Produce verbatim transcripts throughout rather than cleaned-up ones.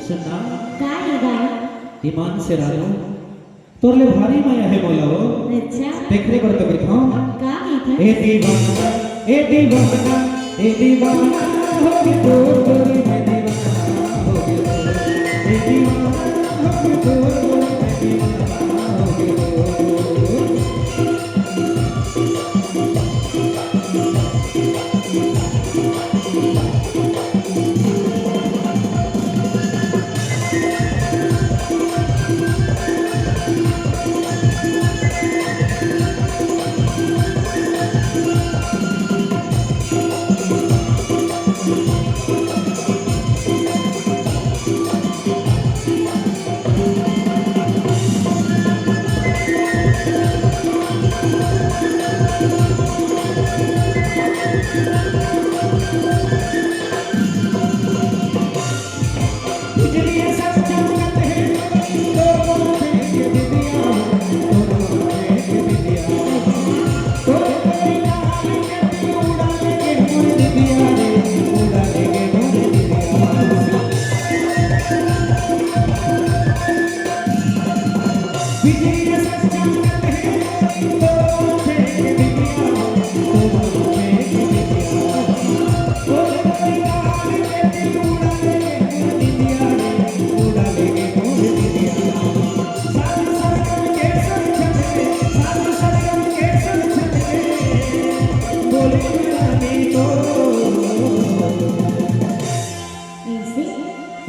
सुनना। का रे दाई? ईमान से रानू, तोर ले भारी मया हे मोला ओ। अच्छा। तेखरे बर तो कहिथंव। का कहिथस? ए दीवाना, ए दीवाना, ए दीवाना हो गे तोर गोरी मैं दीवाना हो गे। ए दीवाना हो गे तोर गोरी मैं दीवाना हो गे।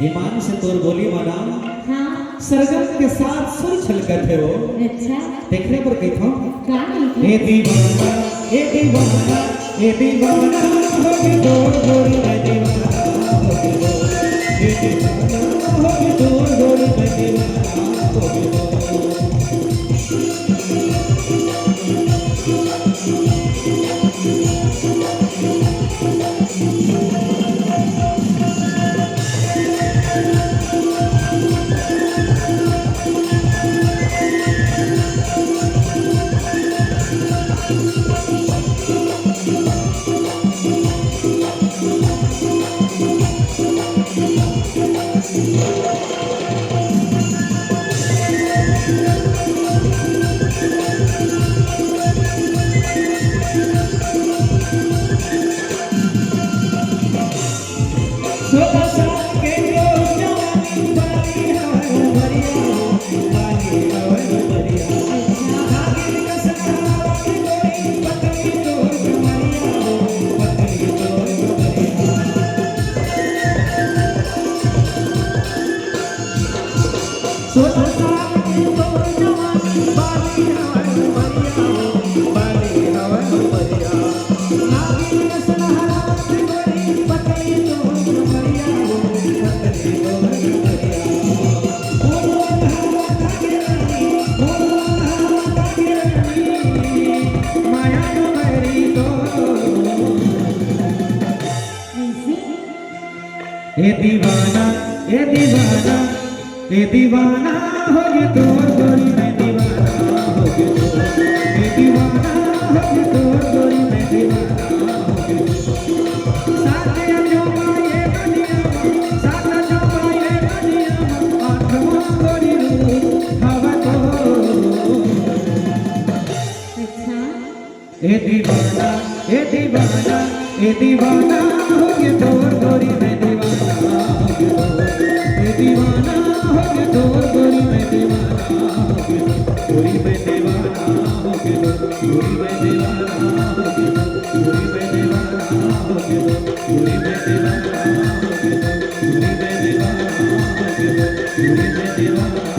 ईमान से तोर बोली मना। हाँ। सरगम के साथ सुर छलकत हे ओ। अच्छा। तेखरे बर कहिथंव। का कहिथस? ए दीवाना, ए दीवाना, ए दीवाना हो गे तोर गोरी मैं दीवाना हो गे। ए दीवाना हो गे तोर गोरी मैं दीवाना हो गे। ए दीवाना, ए दीवाना, ए दीवाना हो गे तोर गोरी मैं दीवाना हो गे तोर। ए दीवाना हो गे तोर गोरी मैं दीवाना हो गे तोर। साथ अजोबा ये दुनिया मा, साथ अजोबा ये दुनिया मा, आँख मा गोरी रूप हवा तोर। अच्छा। ए दीवाना, ए दीवाना, ए दीवाना हो गे तोर गोरी मैं दीवाना हो गे तोर। ए दीवाना हो गे तोर गोरी मैं दीवाना हो गे तोर। गोरी मैं दीवाना हो गे तोर। गोरी मैं दीवाना हो गे तोर। गोरी मैं दीवाना हो गे तोर। गोरी मैं दीवाना हो गे तोर। गोरी मैं दीवाना हो गे तोर। गोरी मैं दीवाना